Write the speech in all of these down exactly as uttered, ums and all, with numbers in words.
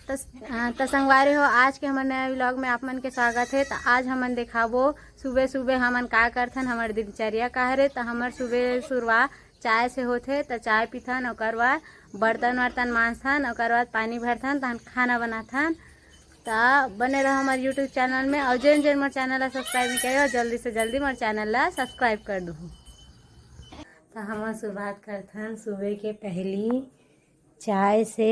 त, अ, त संगवारी हो, आज के हमर नया vlog में आप मन के स्वागत हे। त आज हमन देखाबो सुबह सुबह हमन का करथन, हमर दिनचर्या का हरे। त हमर सुबह शुरुआत चाय से होथे। त चाय पीथन, ओकर बाद बर्तन वर्तन मांजथन, ओकर बाद पानी भरथन, तहन खाना बनाथन। त बने रहो हमर YouTube channel में, और जेन जेन मोर channel ला subscribe नहीं करे हो, जल्दी से जल्दी मोर channel ला subscribe कर दो। त हमन शुरुआत करथन सुबह के पहली चाय से।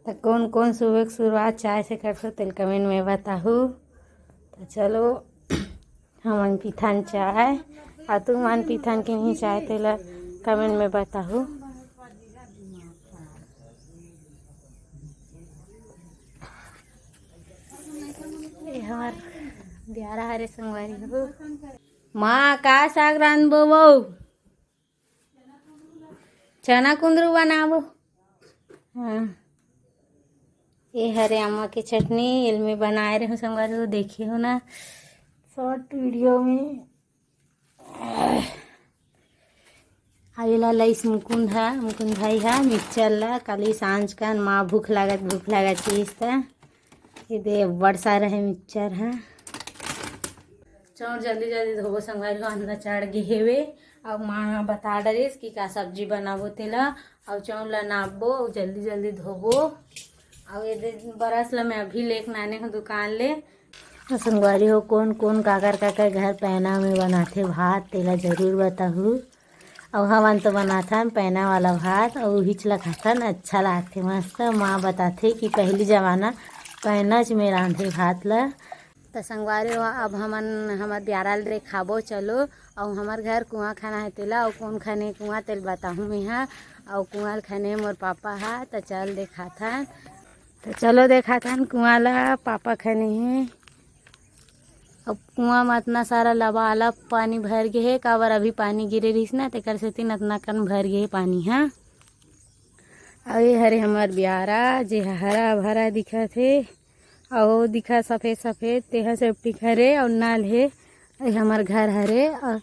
त कौन कौन सुबह के शुरुआत चाय से करथो, तेल comment में बताहू। त चलो, हमन पीथन चाय, अउ तुमन पीथन कि नहीं चाय, तेला comment में बताहू। ये हमर ब्यारा हरे संगवारी हो। माँ, का साग रांधबो वो? चना कुंदरू बनाबो। हाँ, ये हरे अम्मा के चटनी, एल में बनाए रहे हो संगवारी हो, देखे हो ना short video में। आ एला लइस मुकुंद हा, मुकुंद भाई हा mixture ला। काली सांझ कन माँ भूख लागत, भूख लागत चीज त ये दे बड़ सारा हे mixture हा। चाउर जल्दी जल्दी धोबो संगवारी हो, अंधरा चढ़ गे हेवे। अउ माँ बता डरिस कि का सब्जी बनाबो तेला, अउ चाउर ला नापबो, अउ जल्दी जल्दी धोबो। अउ ये दे बरस ला मैं अभी लेके आने हूँ दुकान ले। अउ संगवारी हो, कोन कोन काकर काकर घर पैना में बनाथे भात, तेला जरूर बताहू। अउ हमन तो बनाथन पैना वाला भात, अउ उहीच ला खाथन, अच्छा लागथे मस्त। माँ बताथे कि पहली जमाना पैनाच में रांधे भात ला। त संगवारी हो, अब हमन हमर ब्यारा ल देखाबो, चलो। अउ हमर घर कुआं खाना है तेला, अउ कौन खाने कुआं तेल बताहूँ मैं हा। अउ कुआं ल खाने मोर पापा हा, त चल देखाथन। त चलो देखाथन कुआं ला, पापा खाने हे। अब कुआं म अतना सारा लबालब पानी भर गे हे, काबर अभी पानी गिरे रहिस ना, तेकर सेती न अतना कन भर गे हे पानी हा। अउ ये हरे हमर ब्यारा, जे ह हरा भरा दिखत हे, अउ दिखत सफेद सफेद, तेहा सेप्टिक हरे अउ नल हे। ये हमर घर हरे, अउ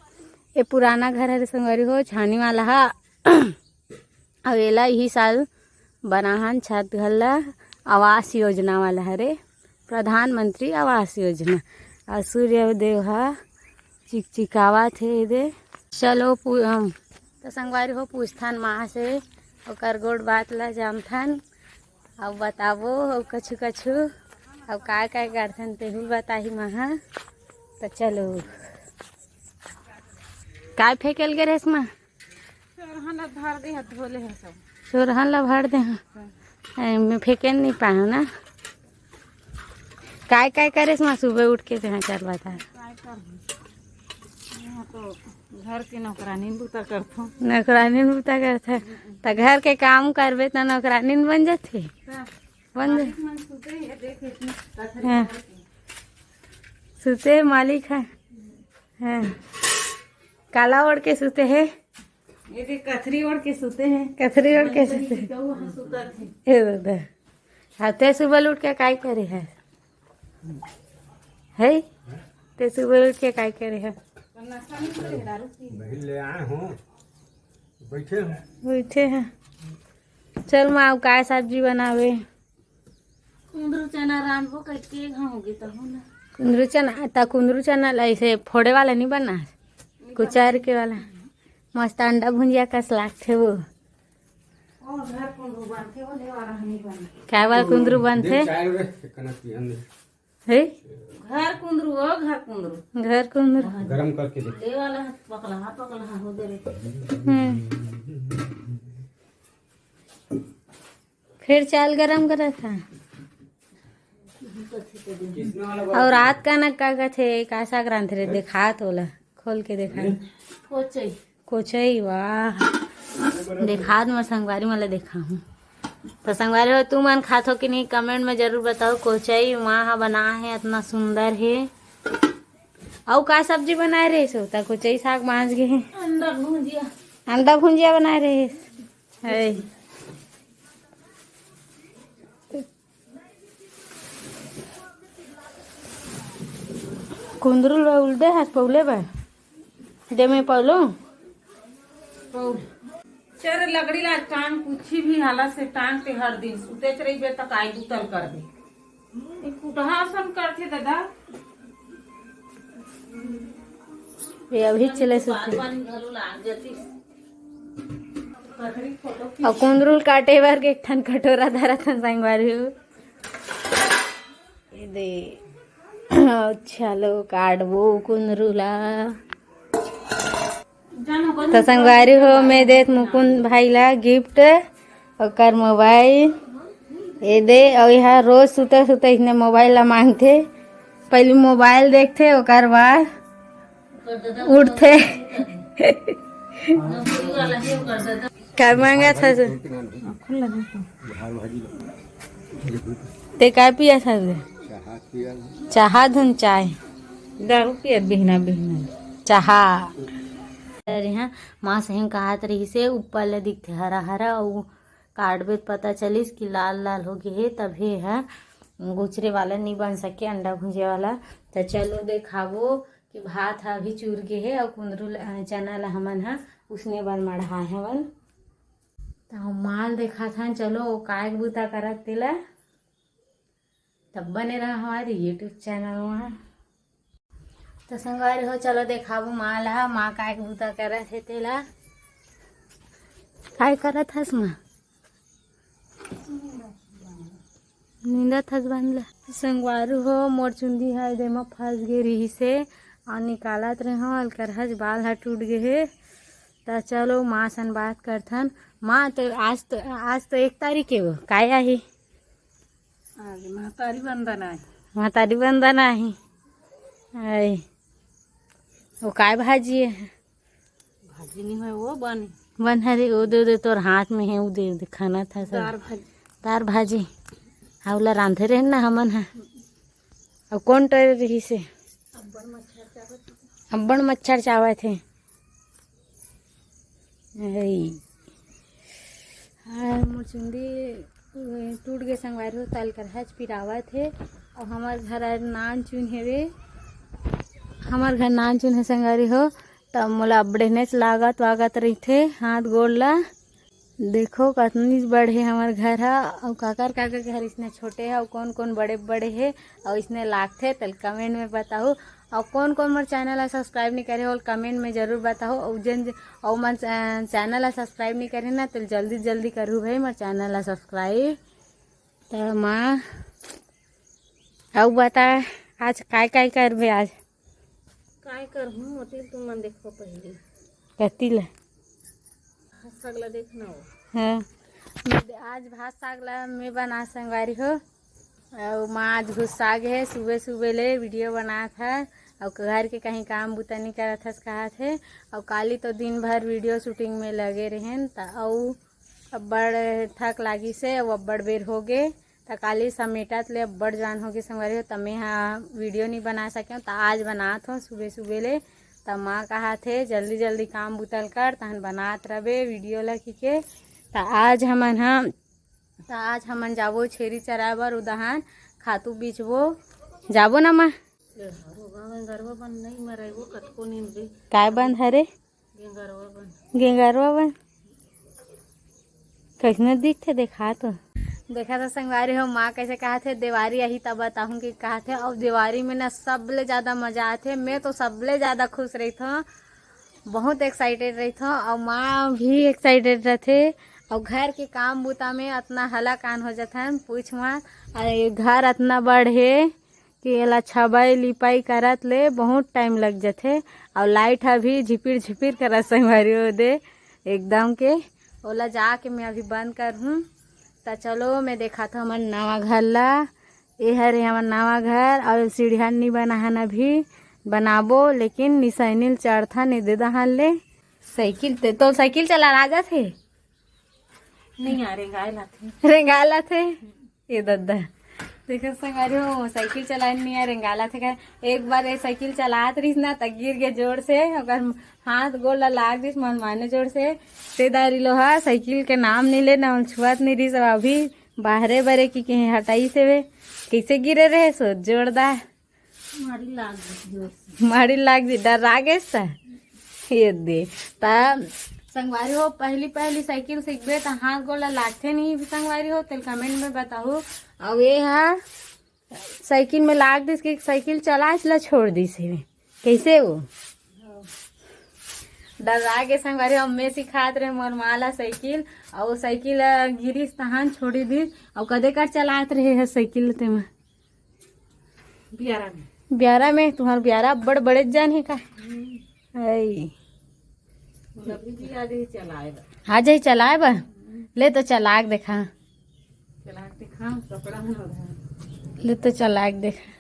ये पुराना घर हरे संगवारी हो, छानी वाला हा। अउ एला इही साल बनाहन छत घर ला, आवास योजना वाला हरे, प्रधानमंत्री आवास योजना। अउ सूर्य देव हा चिकचिकावत हे एदे। चलो पू-, अम, त संगवारी हो पूछथन माँ से, ओकर गोठ बात ला जानथन, अउ बताबो, अउ कछु कछु, अउ काय काय करथन तेहू बताही माँ हा। त चलो, काय फेंकेल गे रेस माँ? चोरहन ला भर दे हा, धोले हा सब। चोरहन ला भर दे हा। हाँ। एमे फेंके नहीं पाए ना। काय काय करेस माँ सुबह उठ के, तेहा चल बता। काय करहूँ? यहाँ तो घर के नौकरानी बुता करथो। नौकरानी बुता करथे। त घर के काम करबे त नौकरानी बन जाथे। त बन जा। मालिक मन सुते हे, देख इतनी कथरी हाँ। करके। सुते मालिक है। हाँ। काला ओढ़ के सुते हे। ये देख, कथरी ओढ़ के सुते हे। कथरी ओढ़ के सुते हे। कौआ ह सुतत हे। ए दादा। हाँ, ते सुबह उठ के काय करे है? है? ते सुबह उठ के काय करे है? नशा नहीं करे, दारू पी। बहिन ले आए हूँ, बैठे हूँ। बैठे हैं। चल माँ, अब काय सब्जी बनावे? कुंदरू चना रांधबो कहिके, हाँ, होगे त हो ना। कुंदरू चना, त कुंदरू चना ला ऐसे फोड़े वाला नहीं बना, कुचार के वाला। मस्त अंडा भुंजिया कस लागथे वो। ओ, घर कुंदरू बनथे, वो ले वाला नहीं बना। काय वाला कुंदरू बनथे? देख, चाय रे, कनक पियन दे। हे? घर कुंदरू, ओ, घर कुंदरू। घर कुंदरू। गरम करके दे। ले वाला है, पकला, हाँ, पकला, हाँ, हो दे रे। हम्म। फिर चाल गरम करत हा। अउ रात कनक का कथे, का साग रांधे रे, देखात ओला, खोल के देखा। कोचई। कोचई, वाह। देखात मोर संगवारी मन ला देखाहूँ। त संगवारी हो, तुमन खाथो कि नहीं, comment में जरूर बताओ। कोचई माँ हा बनाए हे, अतना सुंदर हे। अउ का सब्जी बनाए रहे सो? त कोचई साग मांज गे हे। अंडा भुंजिया। अंडा भुंजिया बनाए रहे। है। कुंदरू ल उल्दे हस पौले बा। दे में पौलो। पौल। चल लकड़ी ला टांग, कुछ भी हालत से टांग के हर दिन सुतेच रहिबे त काय बुतल करबे। ए कुटहा असन करथे दादा। ये अभी चले सुते। बाल बाल घलो लाग जतिस। अउ कुंदरू ल काटे बर के एक ठन कटोरा धरत हन संगवारी हो। ये दे। अच्छा लो, काटबो कुंदरू ला। त संगवारी हो, मैं देत मुकुंद भाई ला गिफ्ट, ओकर मोबाइल। ये दे, अउ यहाँ रोज सुते सुते इसने मोबाइल ला मांगथे। पहले मोबाइल देखथे, ओकर बाद उठथे। का मांगत हस? ते का पियत हस? चाहा धुन चाय। दारू पियत बिहना बिहना। चाहा। अरे हाँ, माँ सही कहत रहिसे, ऊपर ले दिखथे हरा हरा, अउ काटबे त पता चलिस कि लाल लाल हो गे हे, तभे ह गुचरे वाला नी बन सके, अंडा भुंजे वाला। त चलो देखाबो कि भात ह अभी चूर गे हे, अउ कुंदरू ल-, अ, चना ल हमन ह उसने बर मढ़ाए हवन। त माल देखाथन, चलो ओ काय के बूता करत तेला। तब बने रहा हमारे YouTube चैनल में। तो संगवारी हो, चलो देखाबो माँ ला, माँ काय के बूता करत हे तेला। काय करत हस माँ? नींदत हस बांध ला। संगवारी हो, मोर चुंदी ह एदे म फंस गे रिहिसे, अउ निकालत रहे हव, अलकर हस बाल ह टूट गे हे। त चलो माँ सन बात करथन। माँ, तो आज तो, आज तो एक तारीख हे, वो काय आही? आज महतारी वंदना हे। महतारी वंदना हे। आय। वो काय भाजी हे? भाजी नहीं है, वो बन। बन हरे, वो दे दे, तोर हाथ में है, वो दे दे, खाना था सब। दार भाजी। दार भाजी। हाँ, ओला रांधे रहे ना हमन हा। अब कौन टरे रही से? अब्बड़ मच्छर चावत हे। अब्बड़ मच्छर चावत हे। अरे। हाँ, मोर चुंदी टूट गे संगवारी हो, तल कर हच पिरावत हे। अउ हमर घर आए नान चुन हेवे, हमर घर नान चुन हे संगवारी हो, त मोला अब्बड़े नेच लागत वागत रहिथे हाथ गोड़ ला। देखो कतनी बड़े हमर घर ह, अउ काकर काकर घर इसने छोटे हे, अउ कौन कौन बड़े बड़े हे, अउ इसने लागथे तेल कमेंट में बताहू। अउ कौन कौन मोर चैनल ला सब्सक्राइब नहीं करे हो, कमेंट में जरूर बताहू। अउ जन, अउ मन, अ, चैनल ला सब्सक्राइब नहीं करे ना, तो जल्दी जल्दी करू भाई मोर चैनल ला सब्सक्राइब। त माँ, अउ बता, आज काय काय करबे आज? काय करहूँ, मोती तुमन देखो पहले। कती ला? भात साग ला देखना हो। हाँ। आज भात साग ला मैं बना संगवारी हो। अउ माँ आज गुस्सा गे हे, सुबह सुबह ले वीडियो बनात हे। अउ घर के कहीं काम बुता नहीं करत हस कहत हे। अउ काली तो दिन भर वीडियो शूटिंग में लगे रहेन, त अउ अब्बड़ थक लागिस हे, अउ अब्बड़ बेर हो गे। त काली समेटत ले अब्बड़ जान हो गे संगवारी हो, त मैं हा वीडियो नहीं बना सकेंव। त आज बनात हो सुबह सुबह ले। त माँ कहत हे, "जल्दी जल्दी काम बुतल कर, तहन बनात रबे वीडियो ल," कहिके। त आज हमन ह, त आज हमन जाबो छेरी चराए बर, उदहान खातू बीचबो। जाबो ना माँ? ए, हरो गाँव में गरवा बन नहीं मरे, वो कतको नींद बे। काय बंद हरे? गेंगरवा बन। गेंगरवा बन। कैसने दिखथे, देखा तो। देखा तो संगवारी हो, माँ कैसे कहत हे, देवारी आही तब बताहूँ कि कहत हे। अउ देवारी में ना सबले ज्यादा मजा आथे, मैं तो सबले ज्यादा खुश रहिथों, बहुत एक्साइटेड रहिथों, अउ माँ भी एक्साइटेड रहिथे। अउ घर के काम बुता में अतना हलाकान हो जाथन, पूछ मत। अउ ये घर अतना बड़ हे कि एला छबाई लिपाई करत ले बहुत टाइम लग जथे। अउ लाइट ह भी झिपिर झिपिर करत संगवारी हो दे एकदम के। ओला जाके मैं अभी बंद करहूँ। त चलो मैं देखात हूँ हमर नवा घर ला। ए हरे हमर नवा घर अउ सीढ़िया नी बना हन, अभी बनाबो, लेकिन निसैनी ल चढ़थन ए दे दहान ले। साइकिल ते तो साइकिल चला लागत हे। नहीं आ, रेंगाए लाथे। रेंगाए लाथे। ये दद्दा। देखो संगवारी हो, साइकिल चलाए नहीं आ, रेंगाला थे का। एक बार ये साइकिल चलात रहिस ना, त गिर गे जोर से, ओकर हाथ गोड़ ला लाग दिस मन माने जोर से। ते दारी लोहा साइकिल के नाम नहीं ले ना, छुआत नहीं रहिस, अब अभी बाहरे बरे की कहीं हटाई से वे। कैसे गिरे रहे सो जोरदार। माड़ी लाग गई जोर से। माड़ी लाग गई, डर आ गए सा। ये दे। ता संगवारी हो, पहली पहली साइकिल सीखबे त हाथ गोड़ ला लागथे नहीं संगवारी हो, तेल कमेंट में बताहू। अउ ये हा साइकिल में लाग दिस कि साइकिल चलाच ला छोड़ दिस हे। कैसे वो? डरा के संगवारी, अम्मे सिखात रहे मोर माँ ला साइकिल, अउ साइकिल गिरिस तहान छोड़ी दिस। अउ कदे कर चलात रहे है साइकिल तेमा? बियारा में। बियारा में? तुम्हार बियारा बड़ बड़े जान है का? हम्म। आई। अभी भी आ जाही चलाए बर। आ जाही चलाए बर? ले तो चला के देखा। चला के देखा, कपड़ा में ना रहा। ले तो चला के देखा।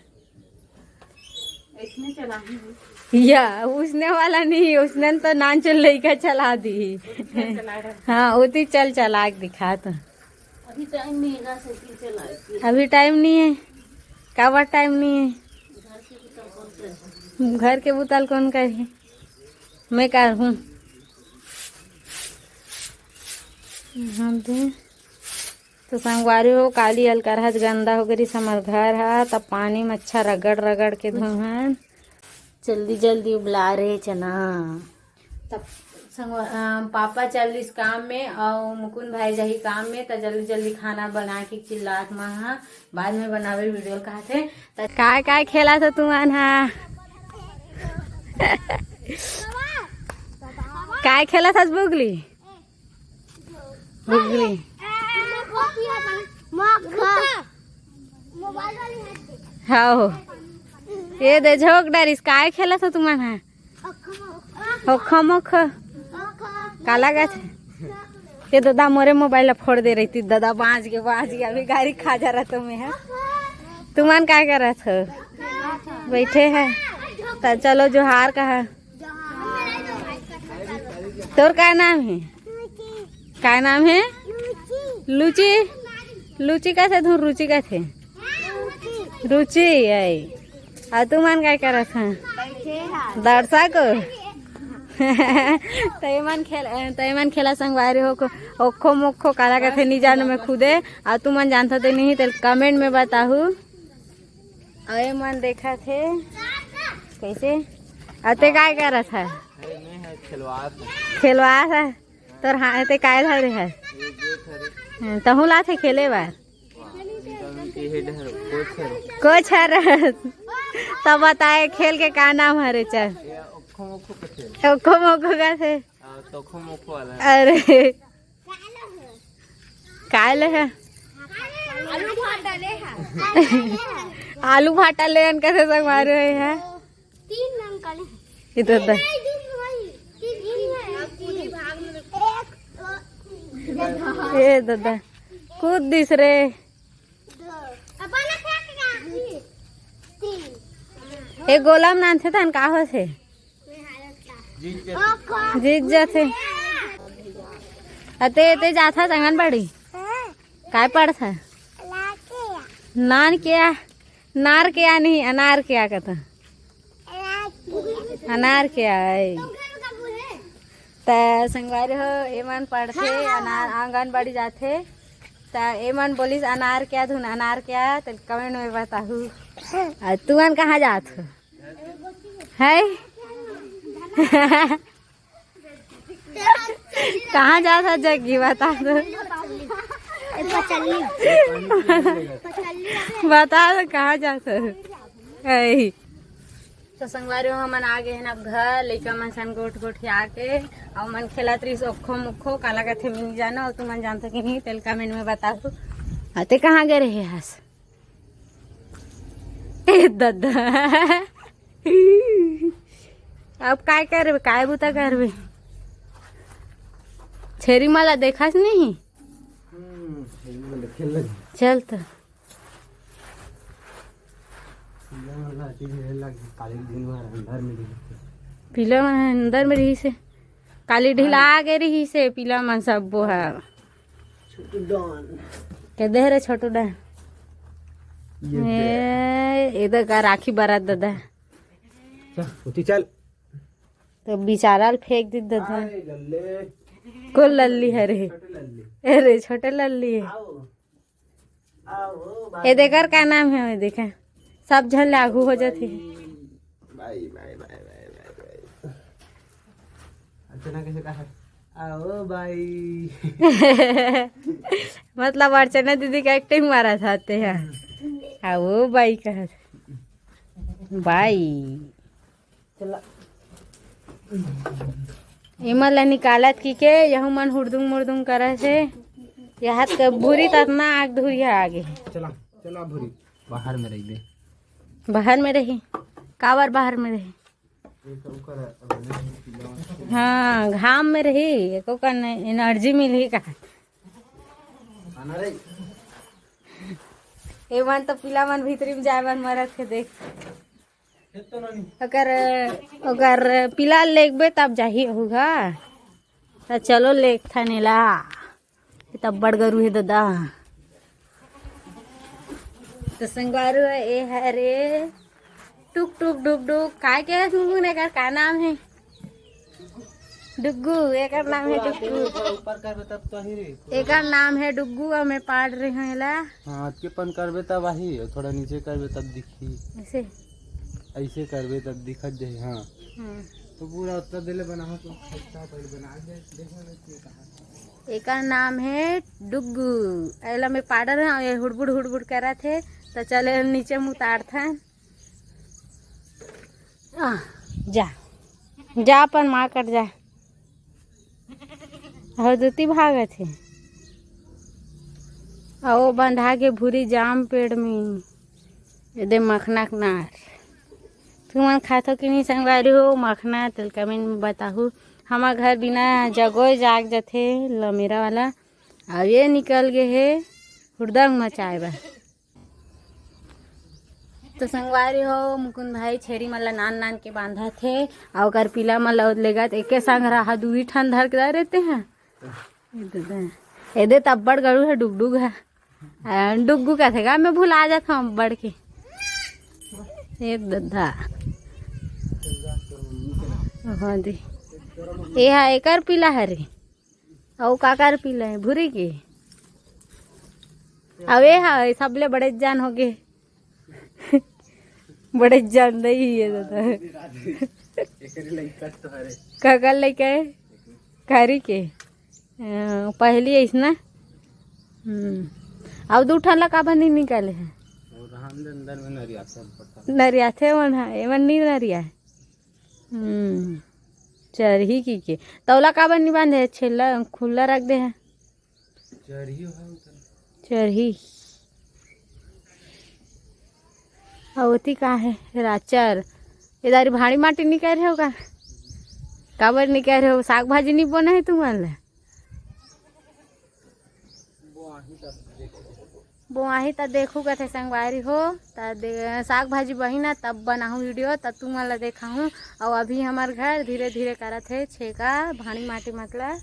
इसमें चला ही नहीं। या, उसने वाला नहीं, उसने तो नान चल लइका चला दी। उसने चला रहा। हाँ, उती चल चला के दिखा तो। अभी टाइम नहीं है ना साइकिल चलाए के। अभी टाइम नहीं है। काबर टाइम नहीं है? घर के बुता ल कौन करही? मैं कर हूँ। यहाँ दे। तो संगवारी हो, काली अलकरहा गंदा हो गई हमर घर हा, तब पानी में अच्छा रगड़ रगड़ के धोहन। जल्दी जल्दी उबला रहे चना। तब संगवा-, अ, पापा चल दिस काम में अउ मुकुंद भाई जाही काम में, त जल्दी जल्दी खाना बना के चिल्लात मा हा, बाद में बनावे वीडियो कहा थे। त काय काय खेला था तुमन हा? काय खेला था बुगली? बुगली। हाँ हो। ये दे झोंक डारिस, काय खेला था तुमन हा? ओखो मोखो। काला गाछ। ये दादा मोरे मोबाइल ला फोड़ दे रही थी, दादा बाज के, बाज के, अभी गाड़ी खा जा रहा तुम्हें है। तुमन काय करत हो? बैठे हैं। त चलो जोहार कहा। तोर का नाम है? का नाम है? लुची। लुची का थे धुन रुचि का थे? रुचि आई। अउ तुमन काय करत हा? दर्शक हो। त एमन खेल, त एमन खेला संगवारी हो को, ओखो मोखो काला कथे नी जानो मैं खुदे। अउ तुमन जानता ते नहीं, तेल कमेंट में बताहू। अउ एमन देखा थे कैसे? अउ ते काय करत हा? अरे नहीं है, खिलवात है। खिलवात है। तोर हाथ ते काय धरे है? ये गेट हरे। हाँ, तहूँ लाथे खेले बार। वाह, ये तो उनके हेड हरे, कोच हरे। कोच हरे। तब बताए खेल के का नाम हरे चल? ये ओखो मोखो कथे। ओखो मोखो का थे? हाँ, तोखो मोखो वाला। अरे। काय ले है? आलू भाटा ले है। आलू भाटा ले अन कथे संग मारे है। तीन अंकल हैं। इधर दे। नहीं, दो भाई। तीन, तीन है। पूरी भाग में। एक, दो, तीन। ए दादा, कूद दिस रे। दो। अब वाला फेंक ना। तीन। तीन। ए गोला म नानथे तहन का होथे? जीत जाथे। जीत जाथे। अते, ते जाथा आंगनबाड़ी? हाँ। काय पढ़था? नान के आ। नान के आ? नार के आ नहीं, अनार के आ कथा। अनार के आ है। त संगवारी हो, एमन पढ़थे, अनार, आंगनबाड़ी जाथे। त एमन बोलिस अनार के आ धुन, अनार के आ, त कमेंट में बताहू। आ, तुमन कहाँ जात हो? है? कहाँ जात हा जग्गी, बता तो। बता तो, कहाँ जात हा? ऐ। तो संगवारी हो, हमन आ गए हैं अब घर, लइका मन सन गोठ गोठिया के, अउ मन खेलत रहिस ओखो मुखो, काला कथे मैं नइ जानव, अउ तुमन जानथो कि नहीं, तेल कमेंट में बताहू। हाँ, ते कहाँ गए रहे हस? ए ददा। अब काय करबे, काय बुता करबे? छेरी माला देखस नहीं? हम्म, छेरी माला खेल लगी। चल तो। पीला मन ला अति घेरे लगी, काली दिन भर अंदर में रही। पीला मन अंदर में रही से। काली ढिला गे रही से, पीला मन सब्बो हा। छोटू डॉन। के दे रे छोटू डॉन? ये दे। ए, ए दे का राखी बरत ददा। चल, उठी चल। तो बिचारा ल फेंक दी ददा। आए लल्ले। को लल्ली हरे? छोटे लल्ली। अरे, छोटे लल्ली है। आओ। आओ, आओ, ए, देकर का नाम है, ओए देखा। सब झन लागू हो जाथे। बाय, बाय, बाय, बाय, बाय, बाय। अर्चना कैसे का है? आओ बाई। मतलब अर्चना दीदी का एक्टिंग मारा था ते हैं। आओ बाई कहा। बाई। चला। एमन ला निकालत की के यहू मन हुड़दुंग मुड़दुंग करत हे। यहाँ के भूरी तना आग धुरिया आगे। चला, चला भूरी। बाहर में रही दे। बाहर में रही। काबर बाहर में रही? हाँ, घाम में रही, एको कन एनर्जी मिलही का? एमन तो पीला मन भीतरी में जाए बर मरत हे, देख। ओकर, ओकर पीला लेगबे तब जाही ओहू हा। त चलो लेगथन एला। ये तो अब्बड़ गरू हे ददा। तो संगवारी हो, ए हरे टुक टुक डुक डुक, काय के हस मुकुन, एकर का नाम हे? डुग्गू, एकर नाम हे डुग्गू। ऊपर करबे तब तो ही रे। एकर नाम हे डुग्गू, अउ मैं पाड़ रहे हूँ एला। हाँ, अतके पन करबे तब आही, अउ थोड़ा नीचे करबे तब दिखही। ऐसे? ऐसे करबे तब दिखत जाही, हाँ। हाँ। तो पूरा उत्तर देले बना हो तो अच्छा पहले बना दे, देखो ना ये कहाँ। एकर नाम हे डुग्गू। एला मैं पाड़ रहे हूँ, ये हुड़बुड़ हुड़बुड़ करत हे, तो चले नीचे में उतारथन। आ, जा, जा अपन माँ कर जा। अहो दूती भागत हे। अहो बंधा के भूरी जाम पेड़ में। एदे मखना के नार। तुमन खाथो कि नहीं संगवारी हो मखना, तेल कमेंट में बताहू। हमार घर बिना जगोय जाग जथे लमेरा वाला। अब ये निकल गे हे हुड़दंग मचाए बर। तो संगवारी हो, मुकुंद भाई छेरी मन ला नान नान के बांधत हे, अउ ओकर पीला मन ला लेगत एके संग रहा, दुई ठन धर के रहते हैं। ए ददा, एदे त अब्बड़ गरू है, डुगडुग है। आ, डुग्गू कथे का, मैं भुला जात हूँ अब्बड़ के। ए ददा। हाँ दी। ए हा एकर पीला हरे। अउ काकर पीला हे? भूरी के। अउ ए हा सबले बड़े जान हो गे। बड़े जान दई हे दादा। एकर लइका तो हरे। काकर लइका हे? कारी के। अ, पहली अइसना। हम्म। अउ दू ठन ला काबर नहीं निकाले हे? अउ रहन दे, अंदर में नरियाथे, पता। नरियाथे मन हा, एमन नहीं नरिया। हम्म, चरही की के। तौला काबर नहीं बांधे हे? छेल्ला खुला रख दे हे। चरही हो उतर। चरही। अउ ओती का हे? राचर। ए दारी भाड़ी माटी नहीं कर रहे हो का? काबर नहीं कर रहे हो? साग भाजी नहीं बोना हे तुमन ला? बोआही त देखू कथे संगवारी हो, त दे-, साग भाजी बही ना तब बनाहूँ वीडियो, तब तुमन ला देखाहूँ। अउ अभी हमर घर धीरे धीरे करत हे छेका, भाड़ी माटी मतलब।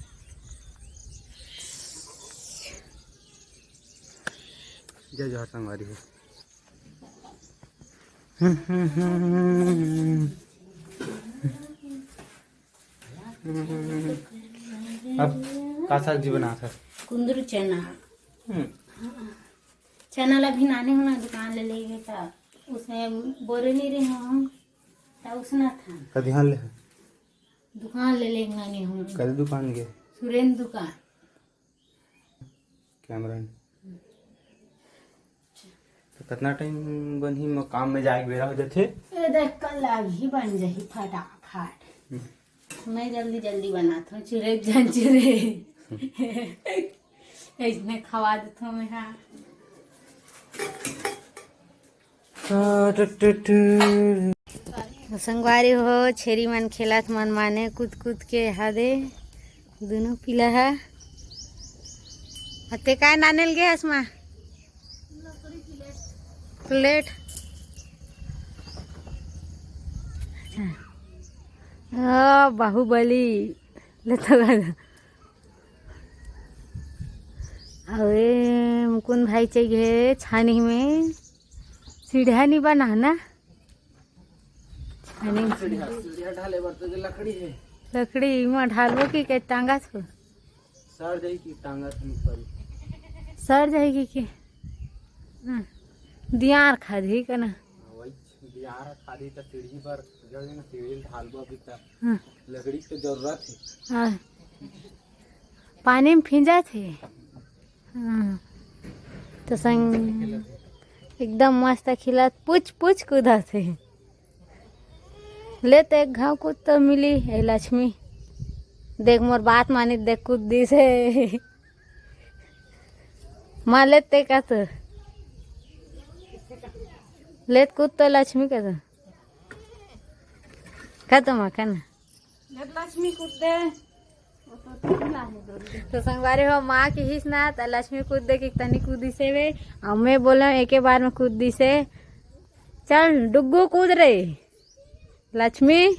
जय जोहार संगवारी हो। अब का सब्जी बनात हस? कुंदरू चना। हम्म। हाँ। चना ला भी नाने होना दुकान ले लेगे त उसमें बोरे नहीं रहे हम, त उसना था। कदी हाँ ले? दुकान ले लेगे नाने हम। कदी दुकान गे? सुरेंद्र दुकान। कैमरा। तो कितना टाइम बनही? म-, काम में जाए के बेरा हो जाथे। ए देख, कल आग ही बन जाही फटाफट। हम्म। मैं जल्दी जल्दी बनात हूँ, चिरे जान चिरे। इसने खवा देत हूँ मैं, हाँ। संगवारी हो, छेरी मन खेलत मन माने कूद कूद के हा दे, दोनों पीला हा। अते काय नानेल गे हस माँ? प्लेट। ओ, बाहुबली। ले तो गाना। अबे मुकुंद भाई चाहिए छानी में। सीढ़िया नहीं बना ना। छानी में सीढ़िया, सीढ़िया ढाले बर तो लकड़ी है। लकड़ी में ढालबो की के टांगा छो? सर जाई की टांगा छो ऊपर। सर जाई की के? हाँ। दियार खादी के ना। हाँ, वही दियार खादी त सीढ़ी पर जल्दी ना सीढ़ी ढालबो अभी तक। हाँ। लकड़ी की तो जरूरत है। हाँ। पानी में भींजत हे। हाँ। तो संग एकदम मस्त खिलत, पुच पुच कूदत हे। ले तो एक घाव कूद तो मिली, ए लक्ष्मी। देख मोर बात मानी, देख कूद दिस हे। माँ ले ते का तो। ले तो कूद तो लक्ष्मी का तो। का तो माँ का ना। जब लक्ष्मी कूद दे, तो संगवारी हो, माँ किहिस ना, त लक्ष्मी कूद दे कि तनी कूदिस हे वे। अउ मैं बोला, एके बार में कूद दिस हे। चल, डुग्गू कूद रे। लक्ष्मी,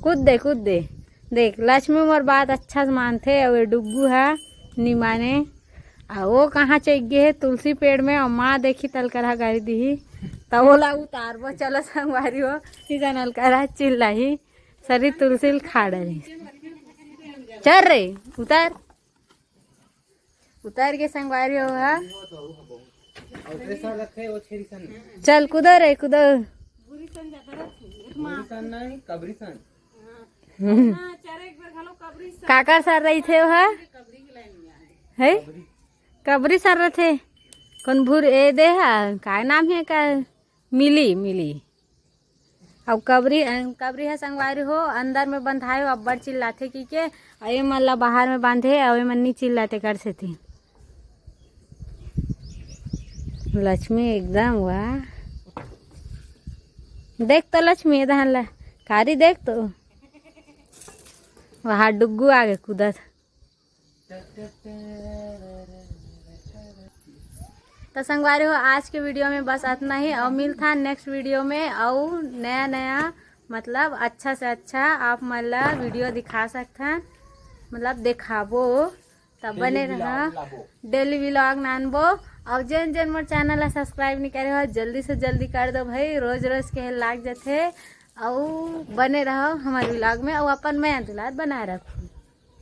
कूद दे, कूद दे। देख, लक्ष्मी मोर बात अच्छा से मानथे, अउ ये डुग्गू ह नी माने। आ वो कहाँ चल गे हे तुलसी पेड़ में, अउ माँ देखी त अलकरहा गारी दिही, त ओला उतारबो। चलो संगवारी हो, इसन अलकरहा चिल्लाही। सरी तुलसी ल खा डरी। चल रे, उतार। उतार के संगवारी हो हा। चल कूदो रे, कूदो। काकर सर रहिथे ओहा? है? कबरी सर रथे। कौन भूर ए दे हा? काय नाम हे का? मिली, मिली। अउ कबरी, अ, कबरी ह संगवारी हो, अंदर में बंधाए हो, अब्बड़ चिल्लाथे की के, अउ ए मन ला बाहर में बांधे, अउ ए मन नी चिल्लाथे कर सेती। लक्ष्मी एकदम वाह। देख तो लक्ष्मी, ए दहन ला, कारी देख तो। वहाँ डुग्गू आगे कूदत। तो संगवारी हो, आज के वीडियो में बस अतना ही। अउ मिलथन नेक्स्ट वीडियो में, अउ नया नया, मतलब अच्छा से अच्छा आप मन ला वीडियो दिखा सकथन, मतलब दिखाबो। तब बने रहा, डेली व्लॉग लानबो। अउ जेन जेन मोर चैनल ला सब्सक्राइब नहीं करे हो, जल्दी से जल्दी कर दो भाई, रोज रोज के लाग जथे। अउ बने रहो हमारे व्लॉग में, अउ अपन मया दुलार बनाए रखो।